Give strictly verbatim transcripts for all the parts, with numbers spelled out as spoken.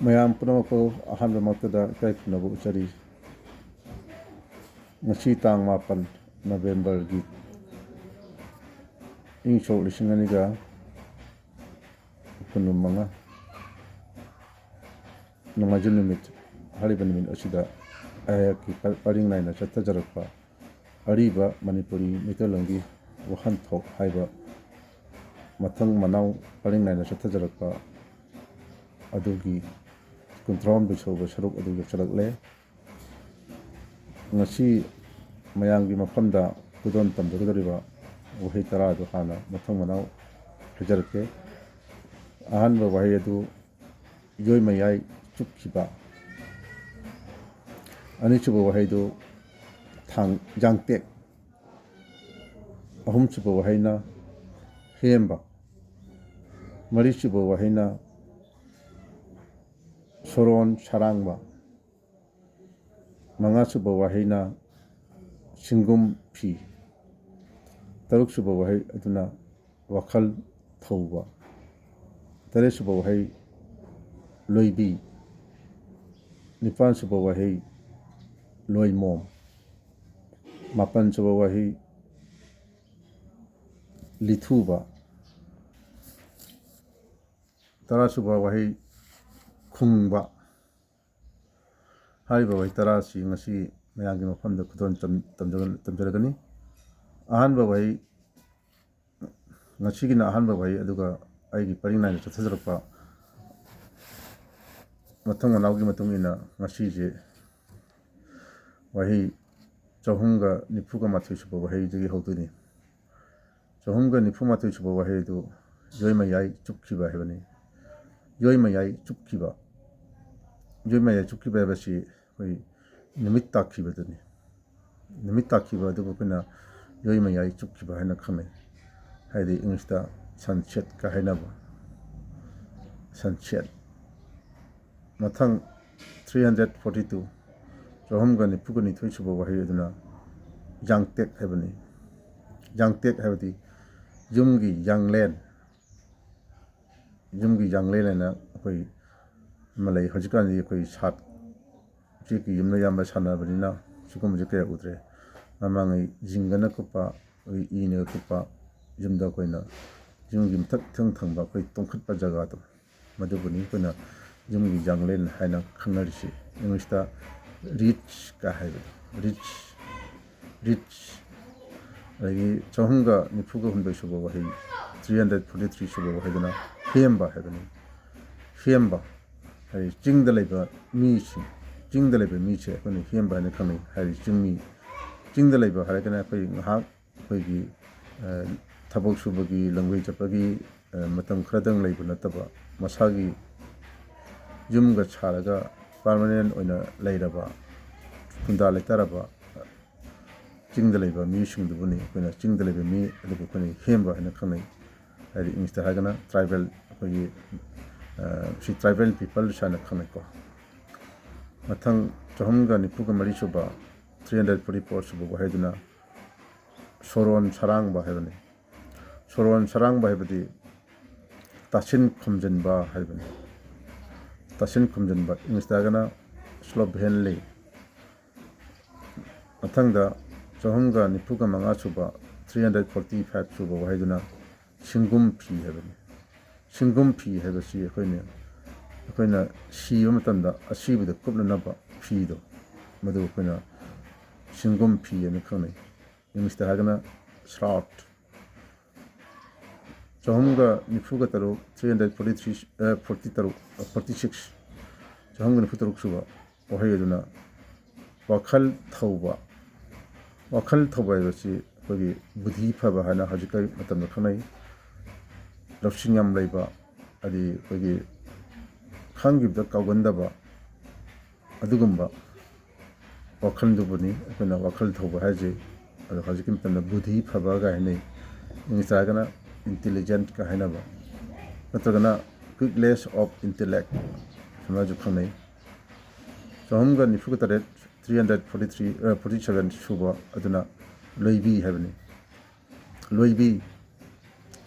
ꯃꯌꯥꯝ ꯄꯨꯝꯅꯃꯛꯄꯨ ꯑꯍꯥꯟꯕꯃꯛꯇꯗ ꯏꯀꯥꯏ ꯈꯨꯝꯅꯕ ꯎꯠꯆꯔꯤ꯫ ꯉꯁꯤ ꯇꯥꯡ ꯃꯥꯄꯟ ꯅꯕꯦꯝꯕꯔꯒꯤ ꯏꯪ ꯁꯣꯛ ꯂꯤꯁꯤꯡ ꯑꯅꯤꯒ ꯀꯨꯟꯃꯉꯥ, ꯅꯣꯡꯃꯥꯏꯖꯤꯡ ꯅꯨꯃꯤꯠ꯫ ꯍꯥꯏꯔꯤꯕ ꯅꯨꯃꯤꯠ ꯑꯁꯤꯗ ꯑꯩꯍꯥꯛꯀꯤ ꯄ-, ꯄꯔꯤꯡ ꯅꯥꯏꯅ ꯆꯠꯊꯖꯔꯛꯄ ꯑꯔꯤꯕ ꯃꯅꯤꯄꯨꯔꯤ ꯃꯩꯇꯩꯂꯣꯟꯒꯤ ꯋꯥꯍꯟꯊꯣꯛ ꯍꯥꯏꯕ ꯃꯊꯪ ꯃꯅꯥꯎ ꯄꯔꯤꯡ ꯅꯥꯏꯅ ꯆꯠꯊꯖꯔꯛꯄ ꯑꯗꯨꯒꯤ ꯀꯨꯟꯊ꯭ꯔꯥꯍꯨꯝꯗꯣꯏ ꯁꯨꯕ ꯁꯔꯨꯛ ꯑꯗꯨ ꯌꯧꯁꯤꯜꯂꯛꯂꯦ꯫ ꯉꯁꯤ ꯃꯌꯥꯝꯒꯤ ꯃꯐꯝꯗ ꯈꯨꯗꯣꯜ ꯇꯝꯖꯒꯗꯧꯔꯤꯕ ꯋꯥꯍꯩ ꯇꯔꯥ ꯑꯗꯨ ꯍꯥꯟꯅ ꯃꯊꯪ ꯃꯅꯥꯎ ꯍꯥꯏꯖꯔꯛꯀꯦ꯫ ꯑꯍꯥꯟꯕ ꯋꯥꯍꯩ ꯑꯗꯨ ꯌꯣꯏ ꯃꯌꯥꯏ ꯆꯨꯞꯈꯤꯕ꯫ ꯑꯅꯤꯁꯨꯕ ꯋꯥꯍꯩꯗꯨ ꯊꯥꯡ-, ꯌꯥꯡꯇꯦꯛ꯫ ꯑꯍꯨꯝꯁꯨꯕ ꯋꯥꯍꯩꯅ ꯍꯦꯝꯕ꯫ ꯃꯔꯤꯁꯨꯕ ꯋꯥꯍꯩꯅ ꯁꯣꯔꯣꯟ ꯁꯔꯥꯡꯕ꯫ ꯃꯉꯥꯁꯨꯕ ꯋꯥꯍꯩꯅ ꯁꯤꯡꯒꯨꯝ ꯐꯤ꯫ ꯇꯔꯨꯛꯁꯨꯕ ꯋꯥꯍꯩ ꯑꯗꯨꯅ ꯋꯥꯈꯜ ꯊꯧꯕ꯫ ꯇꯔꯦꯠꯁꯨꯕ ꯋꯥꯍꯩ ꯂꯣꯏꯕꯤ꯫ ꯅꯤꯄꯥꯟꯁꯨꯕ ꯋꯥꯍꯩ ꯂꯣꯏꯃꯣꯝ꯫ ꯃꯥꯄꯟꯁꯨꯕ ꯋꯥꯍꯩ ꯂꯤꯊꯨꯕ꯫ ꯇꯔꯥꯁꯨꯕ ꯋꯥꯍꯩ ꯈꯨꯡꯕ꯫ ꯍꯥꯏꯔꯤꯕ ꯋꯥꯍꯩ ꯇꯔꯥ ꯑꯁꯤ ꯉꯁꯤ ꯃꯌꯥꯝꯒꯤ ꯃꯐꯝꯗ ꯈꯨꯗꯣꯜ ꯇꯝ-, ꯇꯝꯖ-, ꯇꯝꯖꯔꯒꯅꯤ꯫ ꯑꯍꯥꯟꯕ ꯋꯥꯍꯩ, ꯉꯁꯤꯒꯤꯅ ꯑꯍꯥꯟꯕ ꯋꯥꯍꯩ, ꯑꯗꯨꯒ ꯑꯩꯒꯤ ꯄꯔꯤꯡ ꯅꯥꯏꯅ ꯆꯠꯊꯖꯔꯛꯄ ꯃꯊꯪ ꯃꯅꯥꯎꯒꯤ ꯃꯇꯨꯡ ꯏꯟꯅ ꯉꯁꯤꯁꯦ ꯋꯥꯍꯩ ꯆꯍꯨꯝꯒ ꯅꯤꯐꯨꯒ ꯃꯥꯊꯣꯏ ꯁꯨꯕ ꯋꯥꯍꯩꯗꯒꯤ ꯍꯧꯗꯣꯏꯅꯤ꯫ ꯆꯍꯨꯝꯒ ꯅꯤꯐꯨ ꯃꯥꯊꯣꯏ ꯁꯨꯕ ꯋꯥꯍꯩ ꯑꯗꯨ ꯌꯣꯏ ꯃꯌꯥꯏ ꯆꯨꯞꯈꯤꯕ ꯍꯥꯏꯕꯅꯤ꯫ ꯌꯣꯏ ꯃꯌꯥꯏ ꯆꯨꯞꯈꯤꯕ꯫ ꯌꯣꯏ ꯃꯌꯥꯏ ꯆꯨꯞꯈꯤꯕ ꯍꯥꯏꯕꯁꯤ ꯑꯩꯈꯣꯏ ꯅꯨꯃꯤꯠ ꯇꯥꯈꯤꯕꯗꯨꯅꯤ꯫ ꯅꯨꯃꯤꯠ ꯇꯥꯈꯤꯕ ꯑꯗꯨꯕꯨ ꯑꯩꯈꯣꯏꯅ ꯌꯣꯏ ꯃꯌꯥꯏ ꯆꯨꯞꯈꯤꯕ ꯍꯥꯏꯅ ꯈꯪꯅꯩ꯫ ꯍꯥꯏꯗꯤ English ꯇ sunset ꯀ ꯍꯥꯏꯅꯕ꯫ Sunset꯫ ꯃꯊꯪ three hundred forty two, ꯆꯍꯨꯝꯒ ꯅꯤꯐꯨꯒ ꯅꯤꯊꯣꯏ ꯁꯨꯕ ꯋꯥꯍꯩ ꯑꯗꯨꯅ ꯌꯥꯡꯇꯦꯛ ꯍꯥꯏꯕꯅꯤ꯫ ꯌꯥꯡꯇꯦꯛ ꯍꯥꯏꯕꯗꯤ ꯌꯨꯝꯒꯤ ꯌꯥꯡꯂꯦꯟ꯫ ꯌꯨꯝꯒꯤ ꯌꯥꯡꯂꯦꯟ ꯍꯥꯏꯅ ꯑꯩꯈꯣꯏ ꯑꯃ ꯂꯩ꯫ ꯍꯧꯖꯤꯛꯀꯥꯟꯗꯤ ꯑꯩꯈꯣꯏ ꯁꯥꯠ ꯎꯆꯦꯛꯀꯤ ꯌꯨꯝꯅ ꯑꯌꯥꯝꯕ ꯁꯥꯟꯅꯕꯅꯤꯅ ꯁꯤꯒꯨꯝꯕꯁꯦ ꯀꯌꯥ ꯎꯗ꯭ꯔꯦ꯫ ꯃꯃꯥꯡꯉꯩ ꯖꯤꯡꯒꯅ ꯀꯨꯞꯄ, ꯑꯩꯈꯣꯏ ꯏꯅꯒ ꯀꯨꯞꯄ ꯌꯨꯝꯗ ꯑꯩꯈꯣꯏꯅ ꯌꯨꯝꯒꯤ ꯃꯊꯛ ꯏꯊꯪ ꯊꯪꯕ ꯑꯩꯈꯣꯏ ꯇꯣꯡꯈꯠꯄ ꯖꯒꯥꯗꯣ, ꯃꯗꯨꯕꯨꯅꯤ ꯑꯩꯈꯣꯏꯅ ꯌꯨꯝꯒꯤ ꯌꯥꯡꯂꯦꯟ ꯍꯥꯏꯅ ꯈꯪꯅꯔꯤꯁꯤ꯫ ꯏꯪꯂꯤꯁꯇ ꯔꯤꯆ ꯀ ꯍꯥꯏꯕꯗꯣ, ꯔꯤꯆ, ꯔꯤꯆ꯫ ꯑꯗꯒꯤ ꯆꯍꯨꯝꯒ ꯅꯤꯐꯨꯒ ꯍꯨꯝꯗꯣꯏ ꯁꯨꯕ ꯋꯥꯍꯩ, three hundred forty three ꯁꯨꯕ ꯋꯥꯍꯩꯗꯨꯅ ꯍꯦꯝꯕ ꯍꯥꯏꯕꯅꯤ꯫ ꯍꯦꯝꯕ ꯍꯥꯏꯗꯤ ꯆꯤꯡꯗ ꯂꯩꯕ ꯃꯤꯁꯤꯡ, ꯆꯤꯡꯗ ꯂꯩꯕ ꯃꯤꯁꯦ ꯑꯩꯈꯣꯏꯅ ꯍꯦꯝꯕ ꯍꯥꯏꯅ ꯈꯪꯅꯩ꯫ ꯍꯥꯏꯗꯤ ꯆꯤꯡꯃꯤ, ꯆꯤꯡꯗ ꯂꯩꯕ ꯍꯥꯏꯔꯒꯅ ꯑꯩꯈꯣꯏ ꯉꯥꯏꯍꯥꯛ ꯑꯩꯈꯣꯏꯒꯤ, ꯑ, ꯊꯕꯛ ꯁꯨꯕꯒꯤ, ꯂꯝꯕꯤ ꯆꯠꯄꯒꯤ, ꯑ, ꯃꯇꯝ ꯈꯔꯗꯪ ꯂꯩꯕ ꯅꯠꯇꯕ, ꯃꯁꯥꯒꯤ ꯌꯨꯝꯒ ꯁꯥꯔꯒ permanent ꯑꯣꯏꯅ ꯂꯩꯔꯕ, ꯈꯨꯟꯗꯥ ꯂꯩꯇꯥꯔꯕ ꯆꯤꯡꯗ ꯂꯩꯕ ꯃꯤꯁꯤꯡꯗꯨꯕꯨꯅꯤ ꯑꯩꯈꯣꯏꯅ ꯆꯤꯡꯗ ꯂꯩꯕ ꯃꯤ ꯑꯗꯨꯕꯨ ꯑꯩꯈꯣꯏꯅ ꯍꯦꯝꯕ ꯍꯥꯏꯅ ꯈꯪꯅꯩ꯫ ꯍꯥꯏꯗꯤ ꯏꯪꯂꯤꯁꯇ ꯍꯥꯏꯔꯒꯅ tribal, ꯑꯩꯈꯣꯏꯒꯤ, ꯑ, ꯁꯤ tribal peoples ꯍꯥꯏꯅ ꯈꯪꯅꯩꯀꯣ꯫ ꯃꯊꯪ ꯆꯍꯨꯝꯒ ꯅꯤꯐꯨꯒ ꯃꯔꯤ ꯁꯨꯕ, three hundred forty four ꯁꯨꯕ ꯋꯥꯍꯩꯗꯨꯅ ꯁꯣꯔꯣꯟ ꯁꯔꯥꯡꯕ ꯍꯥꯏꯕꯅꯤ꯫ ꯁꯣꯔꯣꯟ ꯁꯔꯥꯡꯕ ꯍꯥꯏꯕꯗꯤ ꯇꯥꯁꯤꯟ ꯈꯨꯝꯖꯤꯟꯕ ꯍꯥꯏꯕꯅꯤ꯫ ꯇꯥꯁꯤꯟ ꯈꯨꯝꯖꯤꯟꯕ, ꯏꯪꯂꯤꯁꯇ ꯍꯥꯏꯔꯒꯅ slovenly꯫ ꯃꯊꯪꯗ ꯆꯍꯨꯝꯒ ꯅꯤꯐꯨꯒ ꯃꯉꯥ ꯁꯨꯕ, three hundred forty five ꯁꯨꯕ ꯋꯥꯍꯩꯗꯨꯅ ꯁꯤꯡꯒꯨꯝ ꯐꯤ ꯍꯥꯏꯕꯅꯤ꯫ ꯁꯤꯡꯒꯨꯝ ꯐꯤ ꯍꯥꯏꯕꯁꯤ ꯑꯩꯈꯣꯏꯅ, ꯑꯩꯈꯣꯏꯅ ꯁꯤꯕ ꯃꯇꯝꯗ ꯑꯁꯤꯕꯗ ꯀꯨꯞꯅꯅꯕ ꯐꯤꯗꯣ, ꯃꯗꯨ ꯑꯩꯈꯣꯏꯅ ꯁꯤꯡꯒꯨꯝ ꯐꯤ ꯍꯥꯏꯅ ꯈꯪꯅꯩ꯫ ꯏꯪꯂꯤꯁꯇ ꯍꯥꯏꯔꯒꯅ shroud꯫ ꯆꯍꯨꯝꯒ ꯅꯤꯐꯨꯒ ꯇꯔꯨꯛ, three hundred forty three, ꯑ, ꯐꯣꯔꯇꯤ ꯇꯔꯨꯛ, ꯑ, ꯐꯣꯔꯇꯤ ꯁꯤꯛꯁ, ꯆꯍꯨꯝꯒ ꯅꯤꯐꯨ ꯇꯔꯨꯛ ꯁꯨꯕ ꯋꯥꯍꯩ ꯑꯗꯨꯅ ꯋꯥꯈꯜ ꯊꯧꯕ꯫ ꯋꯥꯈꯜ ꯊꯧꯕ ꯍꯥꯏꯕꯁꯤ ꯑꯩꯈꯣꯏꯒꯤ ꯕꯨꯙꯤ ꯐꯕ ꯍꯥꯏꯅ ꯍꯧꯖꯤꯛꯀꯤ ꯃꯇꯝꯗ ꯈꯪꯅꯩ꯫ ꯂꯧꯁꯤꯡ ꯌꯥꯝ ꯂꯩꯕ, ꯍꯥꯏꯗꯤ ꯑꯩꯈꯣꯏꯒꯤ ꯈꯪꯈꯤꯕꯗ ꯀꯥꯎꯒꯟꯗꯕ ꯑꯗꯨꯒꯨꯝꯕ ꯋꯥꯈꯜꯗꯨꯕꯨꯅꯤ ꯑꯩꯈꯣꯏꯅ ꯋꯥꯈꯜ ꯊꯧꯕ ꯍꯥꯏꯁꯦ꯫ ꯑꯗꯣ ꯍꯧꯖꯤꯛꯀꯤ ꯃꯇꯝꯗ ꯕꯨꯙꯤ ꯐꯕꯒ ꯍꯥꯏꯅꯩ꯫ ꯏꯪꯂꯤꯁꯇ ꯍꯥꯏꯔꯒꯅ intelligent ꯀ ꯍꯥꯏꯅꯕ, ꯅꯠꯇ꯭ꯔꯒꯅ quickness of intellect ꯁꯨꯃꯥꯏꯅꯁꯨ ꯈꯪꯅꯩ꯫ ꯆꯍꯨꯝꯒ ꯅꯤꯐꯨꯒ ꯇꯔꯦꯠ, three hundred forty three, ꯑ, forty seven ꯁꯨꯕ ꯑꯗꯨꯅ ꯂꯣꯏꯕꯤ ꯍꯥꯏꯕꯅꯤ꯫ ꯂꯣꯏꯕꯤ,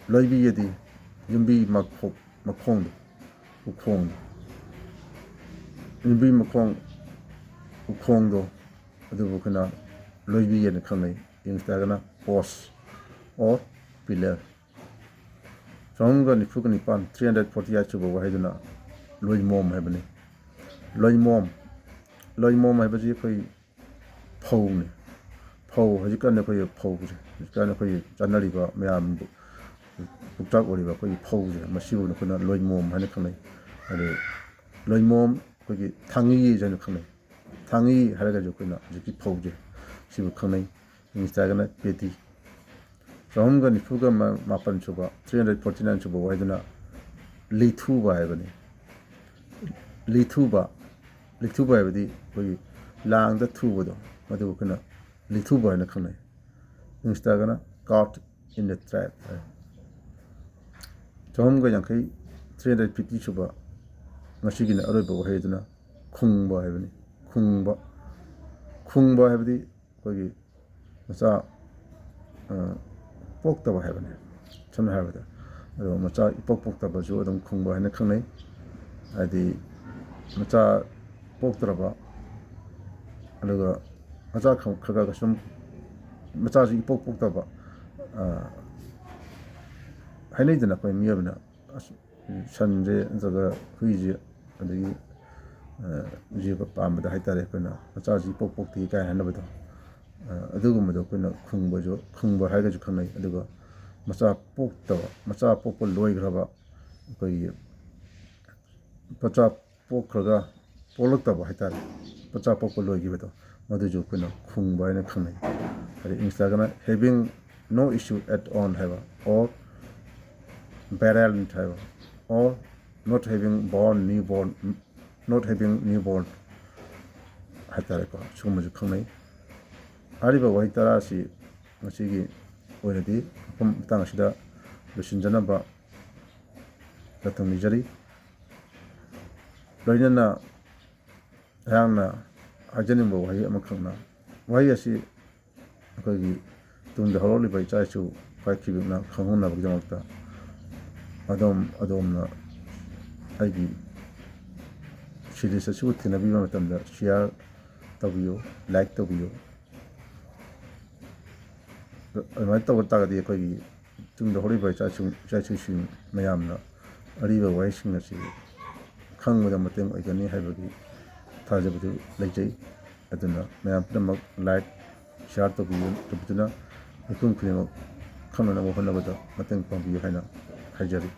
ꯂꯣꯏꯕꯤ ꯑꯗꯤ ꯌꯨꯝꯕꯤ ꯃꯈꯣꯛ, ꯃꯈꯣꯡꯗꯣ, ꯎꯈꯣꯡꯗꯣ꯫ ꯌꯨꯝꯕꯤ ꯃꯈꯣꯡ, ꯎꯈꯣꯡꯗꯣ, ꯑꯗꯨꯕꯨ ꯑꯩꯈꯣꯏꯅ ꯂꯣꯏꯕꯤ ꯍꯥꯏꯅ ꯈꯪꯅꯩ꯫ ꯏꯪꯂꯤꯁꯇ ꯍꯥꯏꯔꯒꯅ post or pillar꯫ ꯆꯍꯨꯝꯒ ꯅꯤꯐꯨꯒ ꯅꯤꯄꯥꯟ, three hundred forty eight ꯁꯨꯕ ꯋꯥꯍꯩꯗꯨꯅ ꯂꯣꯏꯃꯣꯝ ꯍꯥꯏꯕꯅꯤ꯫ ꯂꯣꯏꯃꯣꯝ, ꯂꯣꯏꯃꯣꯝ ꯍꯥꯏꯕꯁꯤ ꯑꯩꯈꯣꯏ ꯐꯧꯅꯤ꯫ ꯐꯧ, ꯍꯧꯖꯤꯛꯀꯥꯟ ꯑꯩꯈꯣꯏꯒꯤ ꯐꯧꯁꯦ, ꯍꯧꯖꯤꯛꯀꯥꯟ ꯑꯩꯈꯣꯏꯒꯤ ꯆꯥꯅꯔꯤꯕ ꯃꯌꯥꯝ ꯄꯨꯛꯆꯥꯛ ꯑꯣꯏꯔꯤꯕ ꯑꯩꯈꯣꯏꯒꯤ ꯐꯧꯁꯦ, ꯃꯁꯤꯕꯨ ꯑꯩꯈꯣꯏꯅ ꯂꯣꯏꯃꯣꯝ ꯍꯥꯏꯅ ꯈꯪꯅꯩ꯫ ꯑꯗꯨ ꯂꯣꯏꯃꯣꯝ ꯑꯩꯈꯣꯏꯒꯤ ꯊꯥꯡꯉꯤ ꯍꯥꯏꯅ ꯈꯪꯅꯩ꯫ ꯊꯥꯡꯉꯤ ꯍꯥꯏꯔꯒꯁꯨ ꯑꯩꯈꯣꯏꯅ ꯍꯧꯖꯤꯛꯀꯤ ꯐꯧꯁꯦ, ꯁꯤꯕꯨ ꯈꯪꯅꯩ꯫ ꯏꯪꯂꯤꯁꯇ ꯍꯥꯏꯔꯒꯅ ꯄꯦꯗꯤ꯫ ꯆꯍꯨꯝꯒ ꯅꯤꯐꯨꯒ ꯃꯥꯄꯟ ꯁꯨꯕ, three hundred forty nine ꯁꯨꯕ ꯋꯥꯍꯩꯗꯨꯅ ꯂꯤꯊꯨꯕ ꯍꯥꯏꯕꯅꯤ꯫ ꯂꯤꯊꯨꯕ, ꯂꯤꯊꯨꯕ ꯍꯥꯏꯕꯗꯤ ꯑꯩꯈꯣꯏꯒꯤ ꯂꯥꯡꯗ ꯊꯨꯕꯗꯣ, ꯃꯗꯨꯕꯨ ꯑꯩꯈꯣꯏꯅ ꯂꯤꯊꯨꯕ ꯍꯥꯏꯅ ꯈꯪꯅꯩ꯫ ꯏꯪꯂꯤꯁꯇ ꯍꯥꯏꯔꯒꯅ caught in the trap ꯍꯥꯏ꯫ ꯆꯍꯨꯝꯒ ꯌꯥꯡꯈꯩ, three hundred fifty ꯁꯨꯕ, ꯉꯁꯤꯒꯤꯅ ꯑꯔꯣꯏꯕ ꯋꯥꯍꯩ ꯑꯗꯨꯅ ꯈꯨꯡꯕ ꯍꯥꯏꯕꯅꯤ꯫ ꯈꯨꯡꯕ, ꯈꯨꯡꯕ ꯍꯥꯏꯕꯗꯤ ꯑꯩꯈꯣꯏꯒꯤ ꯃꯆꯥ, ꯑ, ꯄꯣꯛꯇꯕ ꯍꯥꯏꯕꯅꯤ, ꯁꯝꯅ ꯍꯥꯏꯔꯕꯗ꯫ ꯑꯗꯨꯒ ꯃꯆꯥ ꯏꯄꯣꯛ ꯄꯣꯛꯇꯕꯁꯨ ꯑꯗꯨꯝ ꯈꯨꯡꯕ ꯍꯥꯏꯅ ꯈꯪꯅꯩ꯫ ꯍꯥꯏꯗꯤ ꯃꯆꯥ ꯄꯣꯛꯇ꯭ꯔꯕ, ꯑꯗꯨꯒ ꯃꯆꯥ ꯈ-, ꯈꯔ ꯈꯔ ꯁꯨꯝ, ꯃꯆꯥꯁꯤ ꯏꯄꯣꯛ ꯄꯣꯛꯇꯕ, ꯑ, ꯍꯥꯏꯅꯩꯗꯅ ꯑꯩꯈꯣꯏ ꯃꯤꯑꯣꯏꯕꯅ꯫ ꯑꯁ, ꯁꯟꯁꯦ ꯅꯠꯇ꯭ꯔꯒ ꯍꯨꯏꯁꯦ, ꯑꯗꯒꯤ, ꯑ, ꯖꯤꯕ ꯄꯥꯟꯕꯗ ꯍꯥꯏꯇꯥꯔꯦ, ꯑꯩꯈꯣꯏꯅ ꯃꯆꯥꯁꯤ ꯏꯄꯣꯛ ꯄꯣꯛꯇꯦ ꯀꯥꯏꯅ ꯍꯥꯏꯅꯕꯗꯣ, ꯑ, ꯑꯗꯨꯒꯨꯝꯕꯗꯣ ꯑꯩꯈꯣꯏꯅ ꯈꯨꯡꯕꯁꯨ, ꯈꯨꯡꯕ ꯍꯥꯏꯔꯒꯁꯨ ꯈꯪꯅꯩ꯫ ꯑꯗꯨꯒ ꯃꯆꯥ ꯄꯣꯛꯇꯕ, ꯃꯆꯥ ꯄꯣꯛꯄ ꯂꯣꯏꯈ꯭ꯔꯕ, ꯑꯩꯈꯣꯏꯒꯤ ꯃꯆꯥ ꯄꯣꯛꯈ꯭ꯔꯒ ꯄꯣꯛꯂꯛꯇꯕ ꯍꯥꯏꯇꯥꯔꯦ, ꯃꯆꯥ ꯄꯣꯛꯄ ꯂꯣꯏꯈꯤꯕꯗꯣ, ꯃꯗꯨꯁꯨ ꯑꯩꯈꯣꯏꯅ ꯈꯨꯡꯕ ꯍꯥꯏꯅ ꯈꯪꯅꯩ꯫ ꯍꯥꯏꯗꯤ ꯏꯪꯂꯤꯁꯇꯒꯅ having no issue at all ꯍꯥꯏꯕ, or barren ꯍꯥꯏꯕ, or not having born newborn, not having newborn ꯍꯥꯏꯇꯥꯔꯦꯀꯣ, ꯁꯤꯒꯨꯝꯕꯁꯨ ꯈꯪꯅꯩ꯫ ꯍꯥꯏꯔꯤꯕ ꯋꯥꯍꯩ ꯇꯔꯥ ꯑꯁꯤ ꯉꯁꯤꯒꯤ ꯑꯣꯏꯅꯗꯤ ꯃꯐꯝ ꯃꯇꯥꯡ ꯑꯁꯤꯗ ꯂꯣꯏꯁꯤꯟꯖꯅꯕ ꯅꯇꯪ ꯅꯤꯖꯔꯤ꯫ ꯂꯣꯏꯅꯅ ꯑꯩꯍꯥꯛꯅ ꯍꯥꯏꯖꯅꯤꯡꯕ ꯋꯥꯍꯩ ꯑꯃꯈꯛꯅ, ꯋꯥꯍꯩ ꯑꯁꯤ ꯑꯩꯈꯣꯏꯒꯤ ꯇꯨꯡꯗ ꯍꯧꯔꯛꯂꯤꯕ ꯏꯆꯥ ꯏꯁꯨ ꯄꯥꯏꯈꯤꯕꯅ ꯈꯪꯍꯧꯅꯕꯒꯤꯗꯃꯛꯇ ꯑꯗꯣꯝ, ꯑꯗꯣꯝꯅ ꯑꯩꯒꯤ ꯁꯤꯔꯤꯁ ꯑꯁꯤꯕꯨ ꯊꯦꯡꯅꯕꯤꯕ ꯃꯇꯝꯗ ꯁꯤꯌꯥꯔ ꯇꯧꯕꯤꯌꯨ, ꯂꯥꯏꯛ ꯇꯧꯕꯤꯌꯨ꯫ ꯑꯗꯨꯃꯥꯏꯅ ꯇꯧꯕ ꯇꯥꯔꯒꯗꯤ ꯑꯩꯈꯣꯏꯒꯤ ꯇꯨꯡꯗ ꯍꯧꯔꯛꯏꯕ ꯏꯆꯥꯁꯤꯡ, ꯏꯆꯥ ꯏꯁꯨꯁꯤꯡ ꯃꯌꯥꯝꯅ ꯑꯔꯤꯕ ꯋꯥꯍꯩꯁꯤꯡ ꯑꯁꯤ ꯈꯪꯕꯗ ꯃꯇꯦꯡ ꯑꯣꯏꯒꯅꯤ ꯍꯥꯏꯕꯒꯤ ꯊꯥꯖꯕꯗꯨ ꯂꯩꯖꯩ꯫ ꯑꯗꯨꯅ ꯃꯌꯥꯝ ꯄꯨꯝꯅꯃꯛ ꯂꯥꯏꯛ, ꯁꯤꯌꯥꯔ ꯇꯧꯕꯤꯗꯨꯅ ꯃꯤꯄꯨꯝ ꯈꯨꯗꯤꯡꯃꯛ ꯈꯪꯅꯅꯕ ꯍꯣꯠꯅꯕꯗ ꯃꯇꯦꯡ ꯄꯥꯡꯕꯤꯌꯨ ꯍꯥꯏꯅ ꯍꯥꯏꯖꯔꯤ꯫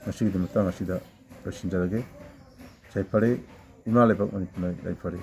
ꯉꯁꯤꯒꯤꯗꯤ ꯃꯇꯥꯡ ꯑꯁꯤꯗ ꯂꯣꯏꯁꯤꯟꯖꯔꯒꯦ꯫ ꯌꯥꯏꯐꯔꯦ꯫ ꯏꯃꯥ ꯂꯩꯕꯥꯛ ꯃꯅꯤꯄꯨꯔꯅ ꯌꯥꯏꯐꯔꯦ꯫